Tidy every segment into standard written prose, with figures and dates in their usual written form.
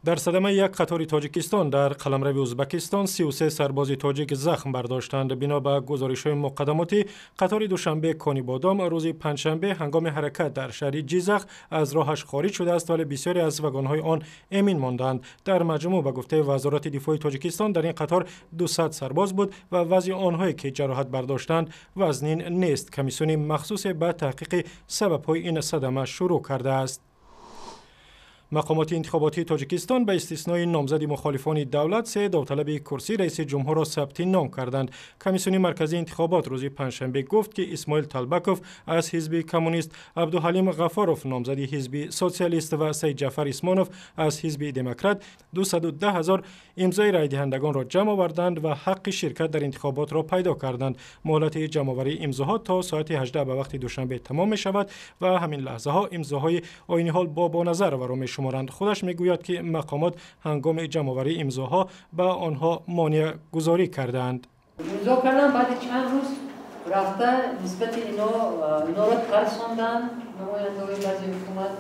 Дар садамаи як қатори Тоҷикистон дар қаламрави Ӯзбекистон 33 сарбози тоҷик захм бардоштанд. Бино ба гузоришҳои муқаддамотӣ, қатори Душанбе Конибодом рӯзи панҷшанбе ҳангоми ҳаракат дар шаҳри Ҷизах аз роҳаш хориҷ шудааст, вале бисёре аз вагонҳои он эмин мондаанд. Дар маҷмӯъ, ба гуфтаи Вазорати дифои Тоҷикистон, дар ин қатор 200 сарбоз буд ва вазъи онҳое ки ҷароҳат бардоштанд, вазнин нест. Комиссиони махсусе ба таҳқиқи сабабҳои ин садама шурӯъ кардааст. Мақомоти интихоботии Тоҷикистон ба истиснои номзади мухолифони давлат се довталаби курсии раиси ҷумҳурро сабти ном карданд. Комиссиони марказии интихобот рӯзи панҷшанбе гуфт, ки Исмоил Талбаков аз ҳизби коммунист, Абдуҳалим Ғафоров, номзади ҳизби социалист, ва Саидҷафар Исмонов аз ҳизби демократ 210 ҳазор имзои райдиҳандагонро ҷамъ оварданд ва ҳаққи ширкат дар интихоботро пайдо карданд. Муҳлати ҷамъоварии имзоҳо то соати 18 ба вақти Душанбе тамом мешавад ва ҳамин лаҳзаҳо имзоҳои Оиниҳол Бобоназароваро мешуморанд. Худаш мегӯяд, ки мақомот ҳангоми ҷамъоварии имзоҳо ба онҳо монеагузорӣ кардаанд. Имзо кардам, баъди чанд рӯз рафта нисбати ино иноро тарсонданд. Намояндаҳои баъзи ҳукумат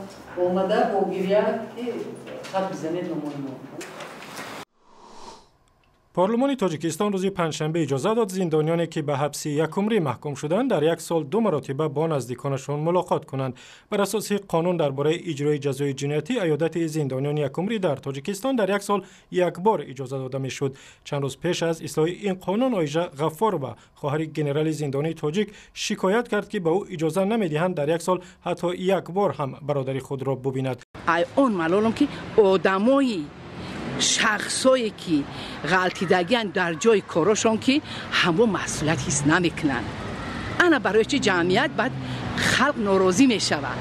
омада бо гиря, ки хат бизанед номои мо. Парлумони Тоҷикистон рӯзи панҷшанбе иҷоза дод зиндониёне ки ба ҳабси якумрӣ маҳкум шуданд, дар як сол ду маротиба бо наздиконашон мулоқот кунанд. Бар асоси қонун дар бораи иҷрои ҷазои ҷиноятӣ, аёдати зиндониёни якумрӣ дар Тоҷикистон дар як сол як бор иҷоза дода мешуд. Чанд рӯз пеш аз ислоҳи ин қонун Оиша Ғаффорова, хоҳари генерали зиндонии тоҷик, шикоят кард, ки ба ӯ иҷоза намедиҳанд дар як сол ҳатто як бор ҳам бародари худро бубинад. Ай он малолам, ки одамои шахсое ки ғалтидагиан дар ҷои корошон, ки ҳамо масъулият ҳис намекунанд. Ана барои чи ҷамъият, баъд халқ норозӣ мешавад,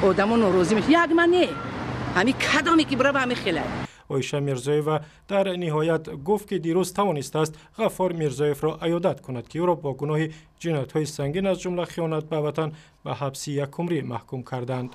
одамо норозӣ мешавад. Як ман не, ҳами кадоме ки бирава, ҳами хеле. Оиша Мирзоева дар ниҳоят гуфт, ки дирӯз тавонистааст Ғаффор Мирзоевро аёдат кунад, ки ӯро бо гуноҳи ҷиноятҳои сангин, аз ҷумла хиёнат ба ватан, ба ҳабси якумрӣ маҳкум карданд.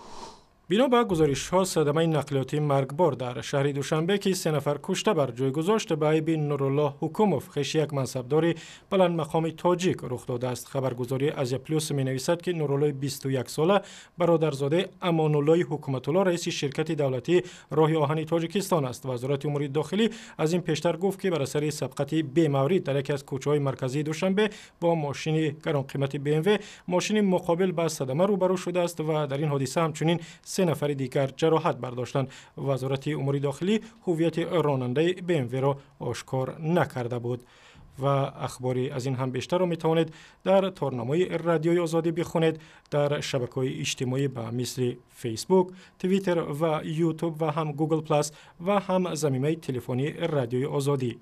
Бино ба гузоришҳо, садамаи нақлиётии маргбор дар шаҳри Душанбе, ки се нафар кушта бар ҷой гузошт, ба айби Нуруллоҳ Ҳукумов, хеши як мансабдори баландмақоми тоҷик, рух додааст. Хабаргузории Азия Плюс менависад, ки Нуруллои 21сола бародарзодаи Амонуллои Ҳукуматулло, раиси ширкати давлатии роҳи оҳани Тоҷикистон аст. Вазорати умури дохилӣ аз ин пештар гуфт, ки бар асари сабқати бемаврид дар яке аз кӯчаҳои марказии Душанбе бо мошини гаронқимати БМВ мошини муқобил ба садама рӯбарӯ шудааст ва дар ин ҳодиса ҳамчунин се нафари дигар ҷароҳат бардоштанд. Вазорати умури дохилӣ ҳуввияти ронандаи БМВ-ро ошкор накарда буд. Ва ахбори аз ин ҳам бештарро метавонед дар торнамои Радиои Озодӣ бихонед, дар шабакаҳои иҷтимоӣ ба мисли Фейсбук, Твиттер ва Ютуб ва ҳам Гугл Плас ва ҳам замимаи телефонии Радиои Озодӣ.